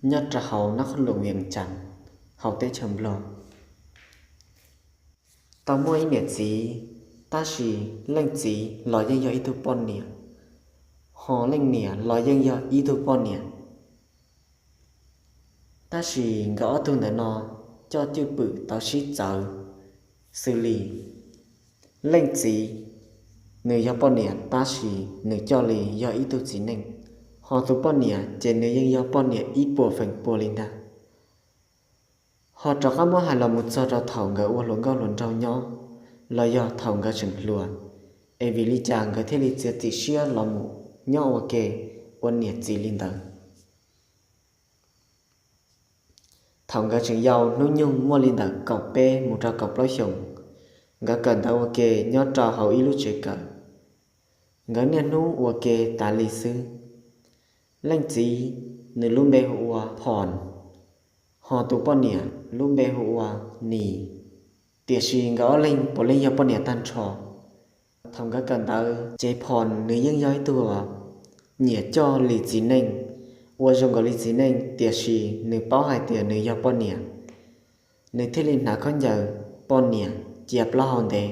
nyob rau hauv nab qhob luam Vias Cas, hauv teb chaws Nplog. Tau muaj ib niam txiv, tab sis leej txiv los yeej yog ib tug poj niam, ho leej niam los yeej yog ib tug poj niam. Tab sis nkawd ob tug ntawm no coj cwj pwm tau sib txawv xws li leej txiv, nws yog poj niam tab sis nws coj li yog ib tug txiv neej, ho tus poj niam ces nws yeej yog poj niam ib puas feem pua li ntag. Ho rov qab muab hais los mus txog rau thaum nkawd ua hluas nkauj hluas nraug nyob, los yog thaum nkawd tseem hluas, es vim li cas nkawd thiaj li txiav txim siab los mus nyob ua ke ua niam txiv li ntawd. Thaum nkawd tseem yau hnub nyoog muaj li ntawm kaum peb mus rau kaum plaub xyoos, nkawd kawm ntawv ua ke nyob rau hauv ib lub tsev kawm. Nkawd niaj hnub ua ke tas li xwb. Leej txiv, nws lub npe hu ua Phom, ho tus poj niam lub npe hu ua Nis. Tiam sis nkawd ob leeg puav leej yog poj niam tag nrho. Thaum nkawd kawm ntawv ces Phom nws yeej yog ib tug nyiam coj li txiv neej, ua zoo nkaus li txiv neej, tiam sis nws paub hais tias nws yog poj niam, nws thiaj li hnav khaub ncaws poj niam cia plaub hau ntev.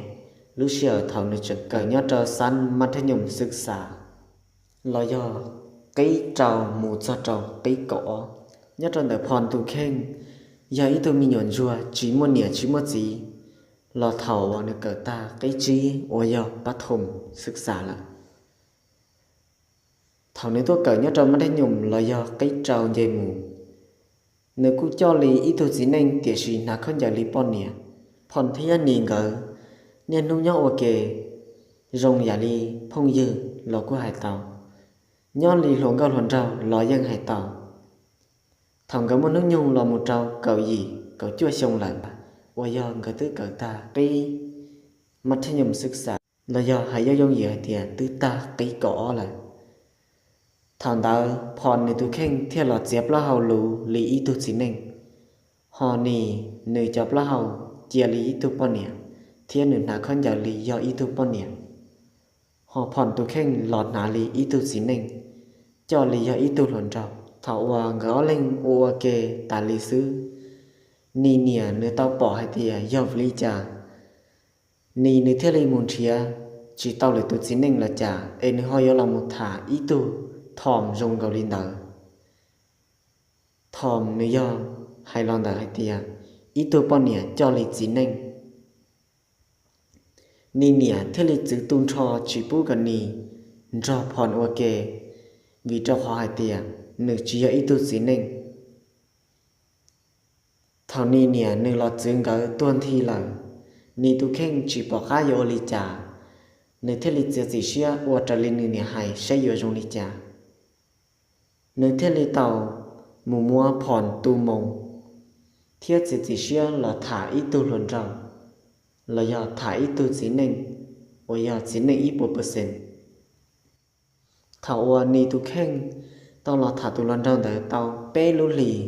Lub sij hawm thaum nws tseem kawm nyob rau xab mab thab nyoom xwb xav, los yog qib rau mus txog rau qib kaum ob, nyob rau ntawm Phom tus kheej yog ib tug me nyuam ntsuag tsis muaj niam tsis muaj txiv, los thaum uas nws kawm tag qib tsib uas yog pab thoom xwb xav lawm. Thaum nws tuaj kawm nyob rau mab thab nyoom los yog qib rau nce mus, nws kuj coj li ib tug txiv neej tiam sis hnav khaub ncaws li poj niam. Phom thiab Nis nkawd niaj hnub nyob ua ke zoo yam li phooj ywg los kuj hais tau, nyob li hluas nkauj hluas nraug los yeej hais tau. Thaum nkawd muaj hnub nyoog los mus rau kaum yim kaum cuaj xyoo lawm, uas yog nkawd twb kawm tag qib mab thab nyoom xwb xav, los yog hais yooj yooj yim hais tias twb tag qib kaum ob lawm, thaum ntawd Phom nws tus kheej thiaj los txiav plaub hau luv li ib tug txiv neej, ho Nis nws cov plaub hau cia li ib tug poj niam, thiab nws hnav khaub ncaws li yog ib tug poj niam, ho Phom tus kheej los hnav li ib tug txiv neej, coj li yog ib tug hluas nraug. Thaum uas nkawd ob leeg ua ua ke tas li xwb, Nis niam nws tau pom hais tias yog vim li cas Nis nws thiaj li mus nrhiav tsis tau lwm tus txiv neej los cas es nws ho yuav los mus tham ib tug Thom zoo nkaus li ntawd. Thom nws yog hais los ntawm hais tias ib tug poj niam coj li txiv neej. Nis niam thiaj li txwv tu nrho tsis pub kom Nis nrog Phom ua ke, vim rau qhov hais tias nws tsis yog ib tug txiv neej. Thaum Nis niam nws los txwv nkawd tuag nthi lawm, Nis tus kheej tsis pom qab yuav ua li cas, nws thiaj li txiav txim siab ua raws li nws niam hais saib yuav zoo li cas. Nws thiaj li tau mus muab Phom tu moo thiab txiav txim siab los tham ib tug hluas nraug, los yog tham ib tug txiv neej uas yog txiv neej ib puas percent. Thaum uas Nis tus kheej tau los tham tus hluas nraug ntawd tau peb lub hlis,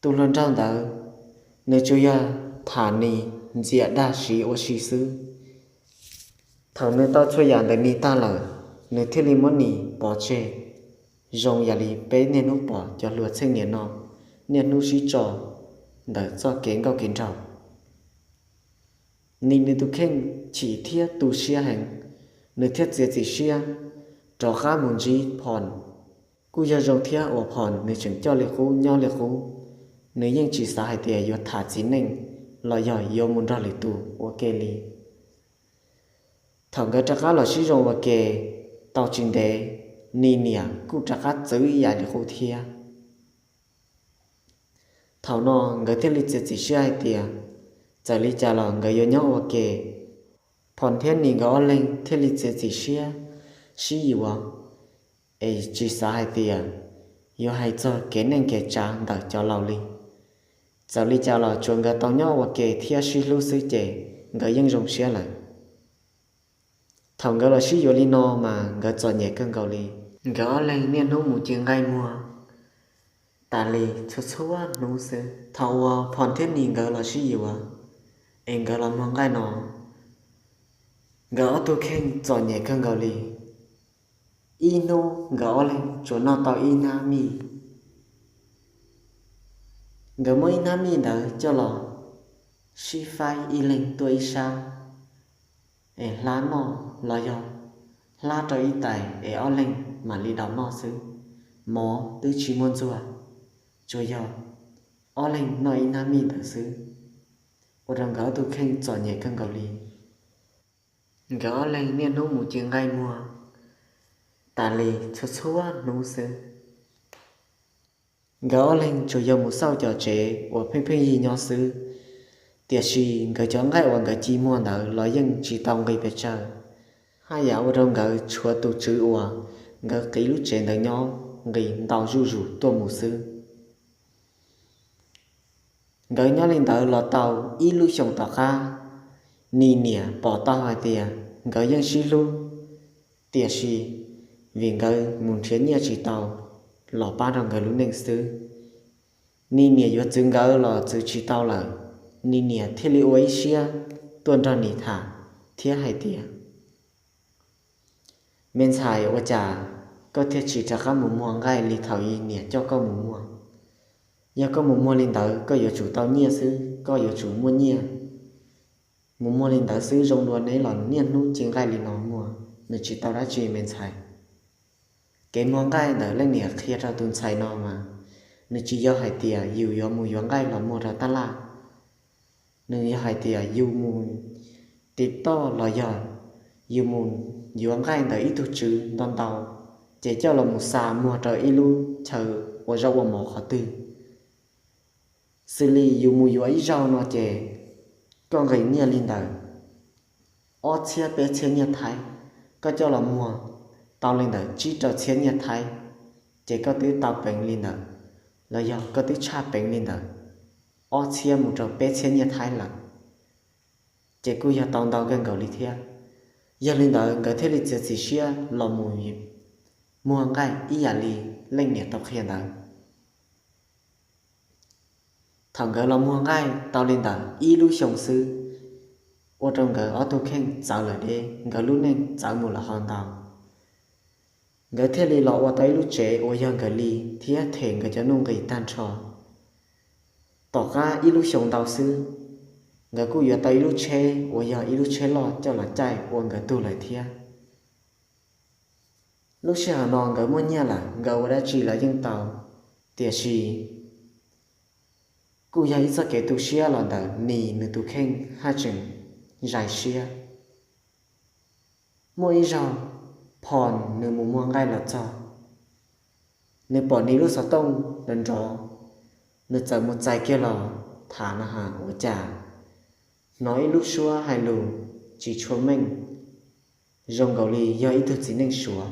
tus hluas nraug ntawd nws tsuas yog tham Nis ntxias dag siv ua si xwb. Thaum nws tau txhua yam ntawm Nis tag lawm, nws thiaj li muab Nis pov tseg, zoo yam li peb niaj hnub pom cov hluas txheej niam no niaj hnub sib tso ntawm txoj kev nkauj kev nraug. Nis nws tus kheej chim thiab tu siab heev, nws thiaj txiav txim siab rov qab mus ntsib Phom. Kuj yog zoo thiab uas Phom nws tseem coj li qub nyob li qub, nws yeej tsis xav hais tias yuav tham txiv neej los yog yuav mus nrog lwm tus ua ke li. Thaum nkawd rov qab los sib zoo ua ke tau tsis ntev, Nis niam kuj rov qab txwv ib yam li qub thiab. Thaum no nkawd thiaj li txiav txim siab hais tias txawm li cas los nkawd yuav nyob ua ke. Phom thiab Nis nkawd ob leeg thiaj li txiav txim siab sib yuav, es tsis xav hais tias yuav hais txog kev neej kev tsav ntawm cov laus li. Txawm li cas los tsuav nkawd tau nyob ua ke thiab sib hlub xwb ces nkawd yeej zoo siab lawm. Thaum nkawd los sib yuav li no mas nkawd txom nyem kawg nkaus li. Nkawd ob leeg niaj hnub mus ci nqaij muag tas li txhua txhua hnub xwb. Thaum uas Phom thiab Nis nkawd los sib yuav es nkawd los muag nqaij no, nkawd ob tug kheej txom nyem kawg nkaus li. Ib hnub nkawd ob leeg tsuas noj tau ib hnab mij, Nkawd muab ib hnab mij ntawd coj los sib faib ib leeg tuaj ib sab es hlab noj los yog hlab rau ib tais es ob leeg mam li daus noj xwb. Mov twb tsis muaj ntxuag, tsuas yog ob leeg noj ib hnab mij ntawd xwb, ua rau nkawd ob tug kheej txom nyem kawg nkaus li. Nkawd ob leeg niaj hnub mus ci nqaij muag tas li txhua txhua hnub xwb. Nkawd ob leeg tsuas yog mus xauj cov tsev uas pheej pheej yig nyob xwb, tiam sis nkawd cov nqaij uas nkawd ci muag ntawd los yeej tsis tau nqis pes tsawg, haj yam ua rau nkawd tshuav tus tswv uas nkawd qiv lub tsev ntawd nyob nqis ntau zuj zus tuaj mus xwb. Nkawd nyob li ntawd los tau ib lub xyoos tom qab, Nis niam pom tau hais tias nkawd yeej sib hlub, tiam sis vim nkawd mus nrhiav nyiaj tsis tau los pab rau nkawd lub neej xwb, Nis niam yuav txwv nkawd los txwv tsis tau lawm. Nis niam thiaj li ua ib siab tuaj nrog Nis tham thiab hais tias, Me ntxhais, ua cas koj thiaj tsis rov qab mus muag nqaij li thaum ub niam coj koj mus muag? Yog koj mus muag li ntawd koj yuav tsum tau nyiaj xwb, koj yuav tsum muaj nyiaj. Mus muag li ntawd xwb zoo dua neb los niaj hnub ci nqaij li no muag, nws tsis tau dab tsi me ntxhais. Kev muag nqaij ntawm leej niam qhia rau tus ntxhais no mas nws tsis yog hais tias yus yuav mus yuav nqaij los muag rau tab laj. Nws yog hais tias yus mus tiv toj los yog yus mus yuav nqaij ntawm ib tug tswv ntau ntau, ces coj los mus xa muag rau ib lub chaw ua zaub ua mov qhov twg. Xws li yus mus yuav ib zaug no ces koj nqis nyiaj li ntawm ob txhiab peb txhiab nyiaj Thaib, koj coj los muag tau li ntawm tsib rau txhiab nyiaj Thaib, ces koj twb tau peev li ntawd, los yog koj twb tshaj peev li ntawm ob txhiab mus rau peb txhiab nyiaj Thaib lawm, ces kuj yog tau ntau kawg nkaus li thiab. Yog li ntawd nkawd thiaj li txiav txim siab los mus muag nqaij ib yam li leej niam tau qhia ntawd. Thaum nkawd los muag nqaij tau li ntawm ib lub xyoo xwb, ua rau nkawd ob tug kheej txawv lawm deb, nkawd lub neej txawv mus lawm ho ntau. Nkawd thiaj li los ua tau ib lub tsev uas yog nkawd li thiab them nkawd cov nuj nqis tag nrho. Tom qab ib lub xyoo ntau xwb, nkawd kuj yuav tau ib lub tsheb uas yog ib lub tsheb loj coj los caij ua nkawd tug lawm thiab. Lub sij hawm no nkawd muaj nyiaj lawm, nkawd ua dab tsi los yeej tau, tiam sis kuj yog ib txoj kev tu siab los ntawm Nis nws tus kheej haj tseem zais siab. Muaj ib zaug, Phom nws mus muag nqaij los txog, nws pom Nis lub xov tooj nrov nrov, nws txawm mus txais kiag los tham no has ua cas hnov ib lub suab hais lus tsis tshua meej, zoo nkaus li yog ib tug txiv neej Suav.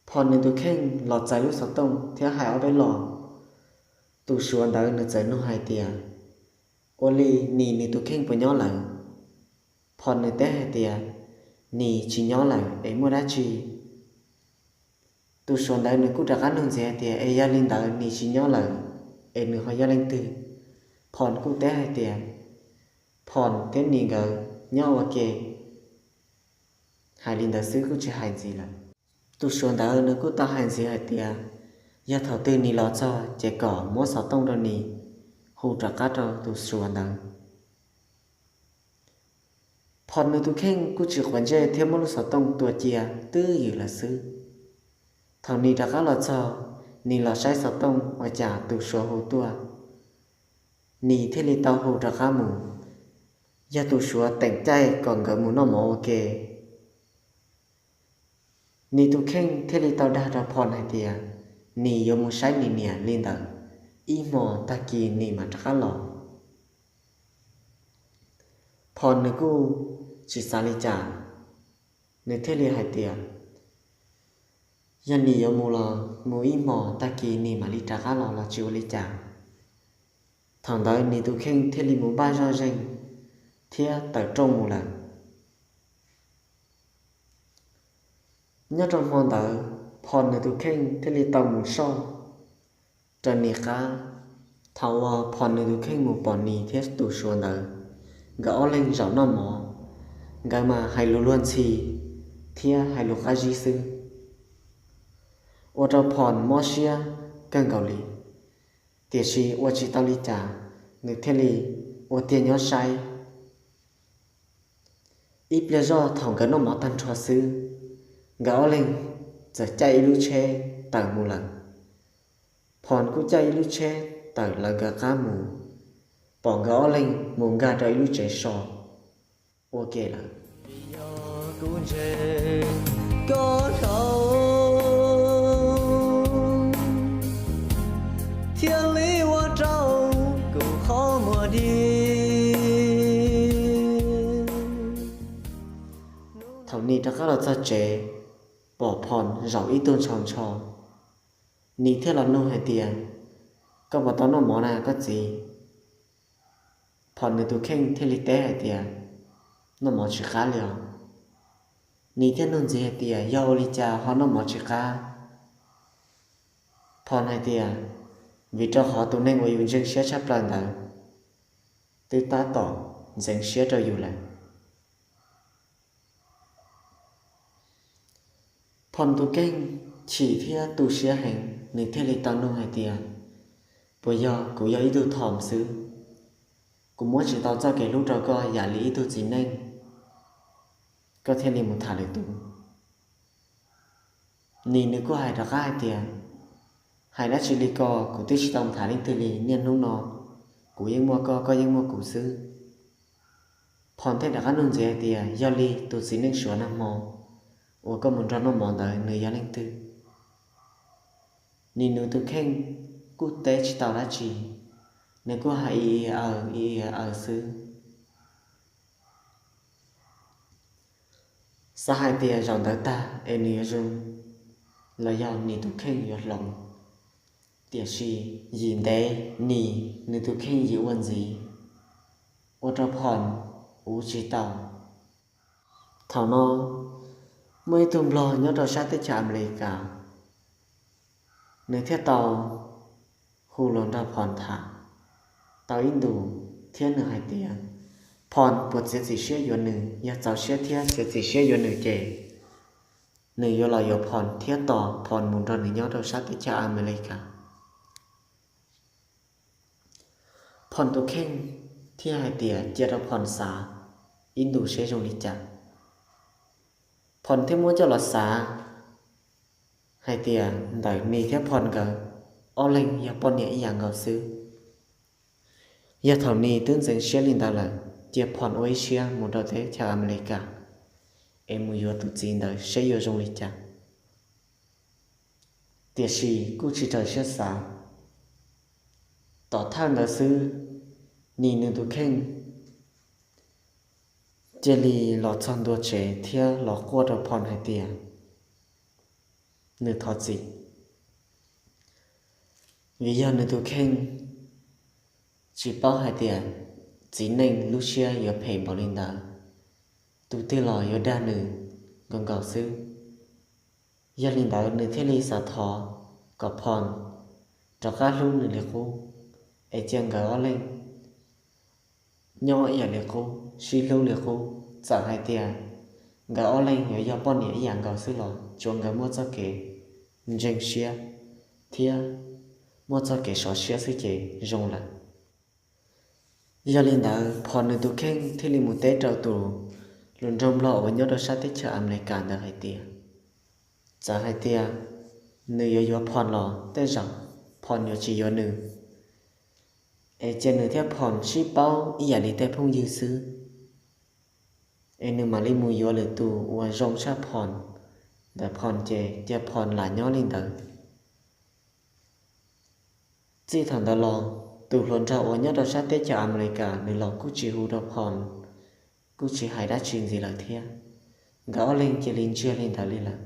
Phom nws tus kheej los txais lub xov tooj thiab hais ob peb lo, tus Suav ntawd nws txawm nug hais tias, Ua li Nis nws tus kheej puas nyob lawm? Phom nws teb hais tias, Nis tsis nyob lawm es muaj dab tsi? Tus Suav ntawd nws kuj rov qab nug ntxiv hais tias, Es yog li ntawd Nis tsis nyob lawm es nws ho yog leej twg? Phom kuj teb hais tias, Phom thiab Nis nkawd nyob ua ke. Hais li ntawd xwb kuj tsis hais ntxiv lawm. Tus Suav ntawd nws kuj tau hais ntxiv hais tias, Yog thaum twg Nis los txog ces kom muab xov tooj rau Nis hu rov qab rau tus Suav ntawd. Phom nws tus kheej kuj tsis quav ntsej thiab muab lub xov tooj tua cia twb ywm lawm xwb. Thaum Nis rov qab los txog, Nis los saib xov tooj ua cas tus Suav hu tuaj, Nis thiaj li tau hu rov qab mus. Yog tus Suav teem caij kom nkawd mus noj mov ua ke. Nis tus kheej thiaj li tau dag rau Phom hais tias, Nis yuav mus saib Nis niam li ntawd, ib hmo tag kis Nis mam rov qab los. Phom nws kuj tsis xav li cas, nws thiaj li hais tias, Yog Nis yuav mus los mus ib hmo tag kis Nis mam li rov qab los los tsis ua li cas. Thaum ntawd Nis tus kheej thiaj li mus npaj zoj zeeg thiab tawm rooj mus lawm. Nyob rau hmo ntawd, Phom nws tus kheej thiaj li tau mus soj raws Nis qab. Thaum uas Phom nws tus kheej mus pom Nis thiab tus Suav ntawd, nkawd ob leeg zaum noj mov, nkawd mas hais lus luag ntxhi thiab hais lus qab zib xwb, ua rau Phom mob siab kawg nkaus li. Tiam sis ua tsis tau li cas, nws thiaj li ua tiag nyob saib. Ib pliag zoj thaum nkawd noj mov tag nrho xwb, nkawd ob leeg txawm caij ib lub tsheb tawm mus lawm. Phom kuj caij ib lub tsheb tawm lawv nkawd qab mus, pom nkawd ob leeg mus nkag rau ib lub tsev so ua ke lawm. Thaum Nis rov qab los txog tsev, pom Phom zaum ib tug ntshaus ntsho. Nis thiaj los nug hais tias, koj puas tau noj mov na koj txiv? Phom nws tus kheej thiaj li teb hais tias, noj mov tsis qab li os. Nis thiaj nug ntxiv hais tias, yog ua li cas ho noj mov tsis qab? Phom hais tias, vim rau qhov tus neeg uas yus ntseeg siab tshaj plaws ntawd twb tab tom ntxeev siab rau yus lawm. Phom tus kheej chim thiab tu siab heev, nws thiaj li tau nug hais tias, puas yog kuv yog ib tug thom xwb? Kuv muab tsis tau txoj kev hlub rau koj yam li ib tug txiv neej, koj thiaj li mus tham lwm tus. Nis nws kuj hais rov qab hais tias, hais dab tsi li ko, kuv twb tsis tau mus tham leej twg li, niaj hnub no kuv yeej muaj koj, koj yeej muaj kuv xwb. Phom thiaj rov qab nug ntxiv hais tias, yog li tus txiv neej suav nag hmo uas koj mus nrog noj mov ntawd nws yog leej twg? Nis nws tus kheej kuj teb tsis tau dab tsi, nws kuj hais i i aw i i aw xwb. Xav hais tias zaum ntawd tag es nws yuav zoo, los yog Nis tus kheej yuav hloov. Tiam sis yim ntev Nis nws tus kheej yim ua ntxiv, ua rau Phom uv tsis tau. Thaum no muaj ib tug nplog nyob rau sab teb chaws Amelikas, nws thiaj tau hu los nrog Phom tham tau ib ntus thiab nws hais tias, Phom puas txiav txim siab yuav nws? Yog txaus siab thiab txiav txim siab yuav nws ces nws yuav los yuav Phom thiab tos Phom mus nrog nws nyob rau sab teb chaws Amelikas. Phom tus kheej thiaj hais tias cia rau Phom xav ib ntus seb zoo li cas. Phom thiaj muab coj los xav hais tias ntawm Nis thiab Phom nkawd ob leeg yog poj niam ib yam nkaus xwb. Yog thaum Nis twb ntxeev siab li ntawd lawm, cia Phom ua ib siab mus rau teb chaws Amelikas es mus yuav tus txiv ntawd seb yuav zoo li cas. Tiam sis kuj tsis raws siab xav. Tom thawj ntawd xwb, Nis nws tus kheej cia li los txog ntua tsev thiab los quaj rau Phom hais tias nws thov txim, vim yog nws tus kheej tsis paub hais tias txiv neej lub siab yuav phem npaum li ntawd, tus twg los yuav dag nws nkaus nkaus xwb. Yog li ntawd nws thiaj li xav thov kom Phom rov qab hlub nws li qub, es cia nkawd ob leeg nyob ib yam li qub, sib hlub li qub, txawm hais tias nkawd ob leeg yuav yog poj niam ib yam nkaus xwb los tsuav nkawd muaj txoj kev ntseeg siab thiab muaj txoj kev sov siab xwb ces zoo lawm. Yog li ntawd Phom nws tus kheej thiaj li mus teb rau tus hluas nraug nplog uas nyob rau sab teb chaws Amelikas ntawd hais tias, txawm hais tias nws yuav yuav Phom los tej zaum Phom yuav tsis yuav nws, es cia nws thiab Phom sib paub ib yam li tej phooj ywg xwb, es nws mam li mus yuav lwm tus uas zoo tshaj Phom ntawm Phom ces cia Phom lam nyob li ntawd. Txij thaum ntawd los, tus hluas nraug uas nyob rau sab teb chaws Amelikas nws los kuj tsis hu rau Phom, kuj tsis hais dab tsi ntxiv lawm thiab. Nkawd ob leeg cia li ntsiag li ntawd li lawm.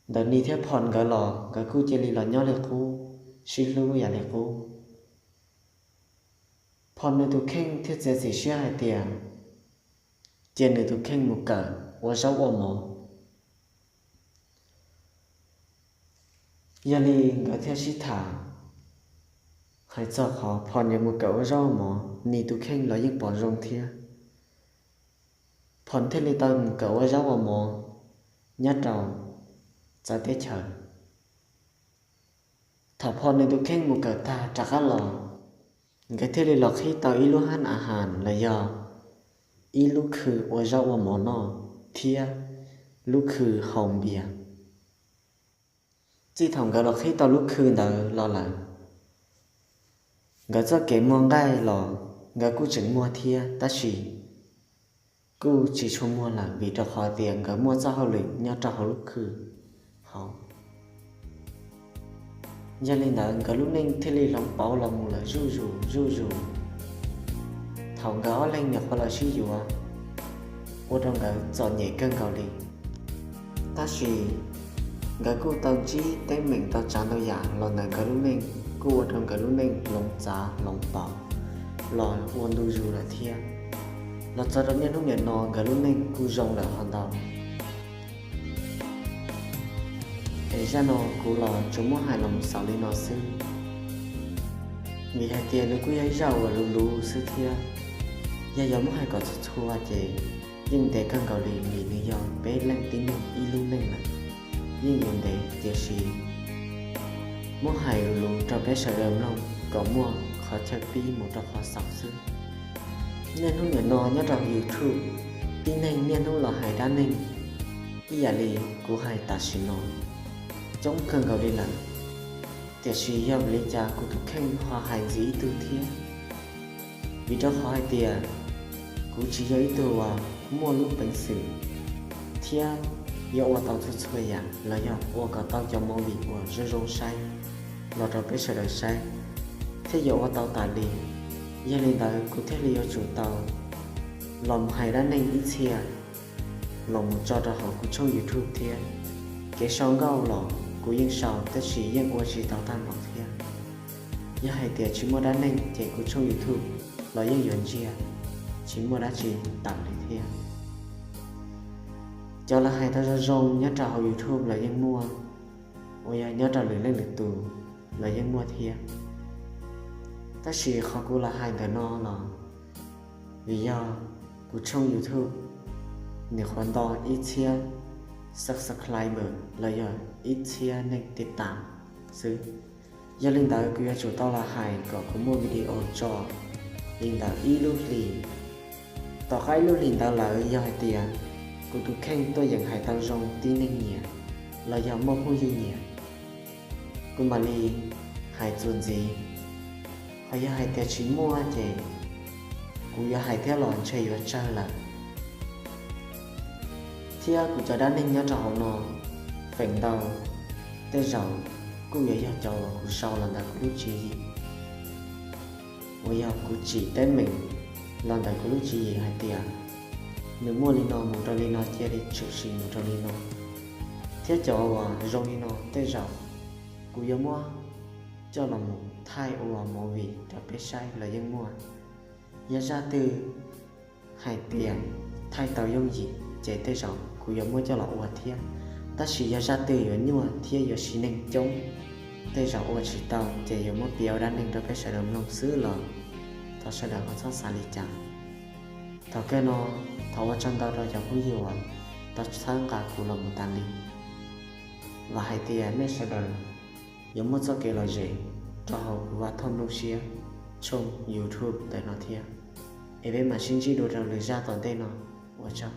Ntawm Nis thiab Phom nkawd los nkawd kuj cia li los nyob li qub, sib hlub yam li qub. Phom nws tus kheej thiaj txiav txim siab hais tias cia nws tus kheej mus kawm ua zaub ua mov. Yog li nkawd thiaj sib tham hais txog qhov Phom yuav mus kawm ua zaub ua mov, Nis tus kheej los yeej pom zoo thiab. Phom thiaj li tau mus kawm ua zaub ua mov nyob rau txawv teb chaws. Thaum phom nws tus kheej mus kawm tag rov qab los, nkawd thiaj li los qhib tau ib lub hab a has los yog ib lub khw ua zaub ua mov noj thiab lub khw haus npias. Txij thaum nkawd los qhib tau lub khw ntawd los lawm, nkawd txoj kev muag nqaij los nkawd kuj tseem muag thiab, tab sis kuj tsis tshua muag lawm vim rau qhov tias nkawd muaj txoj hauj lwm nyob rau hauv lub khw hauv. Yog li ntawd nkawd lub neej thiaj li hloov pauv los mus lawm zuj zus zuj zus. Thaum nkawd ob leeg nyuam qhuav los sib yuav, ua rau nkawd txom nyem kawg nkaus li. Tab sis nkawd kuj tau ntsib teeb meem tau tsav ntau yam los ntawm nkawd lub neej, kuj ua rau nkawd lub neej hloov txav hloov pauv los ua ntu zus lawm thiab. Los txog rau niaj hnub niam no nkawd lub neej kuj zoo lawm ho ntau. Es zaj no kuv los tsuas muab hais los xaus li no xwb, vim hais tias nws kuj yog ib zaj uas luv luv xwb thiab. Yog yuav muab hais kom txhua txhua ces yeej ntev kawg nkaus li vim nws yog peb leej tib neeg ib lub neej lawm, yeej yuav ntev, tiam sis muab hais luv luv rau peb sawv daws mloog kom muaj qhov chaw pib mus rau qhov xaus xwb. Niaj hnub niam no nyob rau YouTube, tib neeg niaj hnub los hais dab neeg ib yam li kuv hais tam sim no coob kawg nkaus li lawm. Tiam sis yog vim li cas kuv tus kheej ho hais ntxiv ib tug thiab? Vim rau qhov hais tias kuv tsis yog ib tug uas muaj lub peev xwm thiab yuav ua tau txhua txhua yam los yog ua kom tau cov movie uas zoo zoo saib los rau peb sawv daws saib, thiab yuav ua tau tas li. Yog li ntawd kuv thiaj li yuav tsum tau los mus hais dab neeg ib txhia los mus tso rau hauv kuv tshooj YouTube thiab. Kev sau nkauj los kuv yeej sau tab sis yeej ua tsis tau tag npaum thiab. Yog hais tias tsis muaj dab neeg ces kuv tshooj YouTube los yeej yuav ntsiag, tsis muaj dab tsi tawm li thiab. Cov los hais tau zoo zoo nyob rau hauv YouTube los yeej muaj, uas yog nyob rau lwm leej lwm tus los yeej muaj thiab. Tab sis qhov kuv los hais ntawm no los vim yog kuv tshooj YouTube nws qhuav nto ib txhiab subscriber los yog ib txhiab neeg tiv tam xwb. Yog li ntawd kuv yuav tsum tau los hais kom kuv muaj video tso li ntawd ib lub hlis. Tom qab ib lub hlis ntawd lawm yog hais tias kuv tus kheej tuaj yeem hais tau zoo tib neeg nyiam los yog muaj phooj ywg nyiam, kuv mam li hais txuas ntxiv. Ho yog hais tias tsis muaj ces kuv yuav hais thiab los ntshe yuav tsawg lawm. Thiab kuv cov dab neeg nyob rau hauv no feem ntau tej zaum kuj yuav yog cov uas kuv sau los ntawm kuv lub tswv yim, uas yog kuv tsim teeb meem los ntawm kuv lub tswv yim hais tias nws muaj li no mus rau li no, cia li tshwm sim mus rau li no. Thiab cov uas zoo li no tej zaum kuv yuav muab coj los mus thaij ua movie rau peb saib los yeej muaj. Yog zaj twg hais tias thaij tau yooj yim ces tej zaum kuv yuav muab coj los ua thiab. Tab sis yog zaj twg yuav nyuaj thiab yuav siv neeg coob, tej zaum ua tsis tau ces yuav muab piav ua dab neeg rau peb sawv daws mloog xwb los thov sawv daws ho txhob xav li cas. Thaum kawg no, thov ua tsaug ntau rau cov phooj ywg uas tau txhawb nqa kuv los mus tas li. Vam hais tias nej sawv daws yuav muaj txoj kev lom zem rau hauv kuv Vaj Thoj Nplooj Siab tshooj YouTube ntawm no thiab. Es peb mam sib ntsib dua rau lwm zaj tom ntej no. Ua tsaug.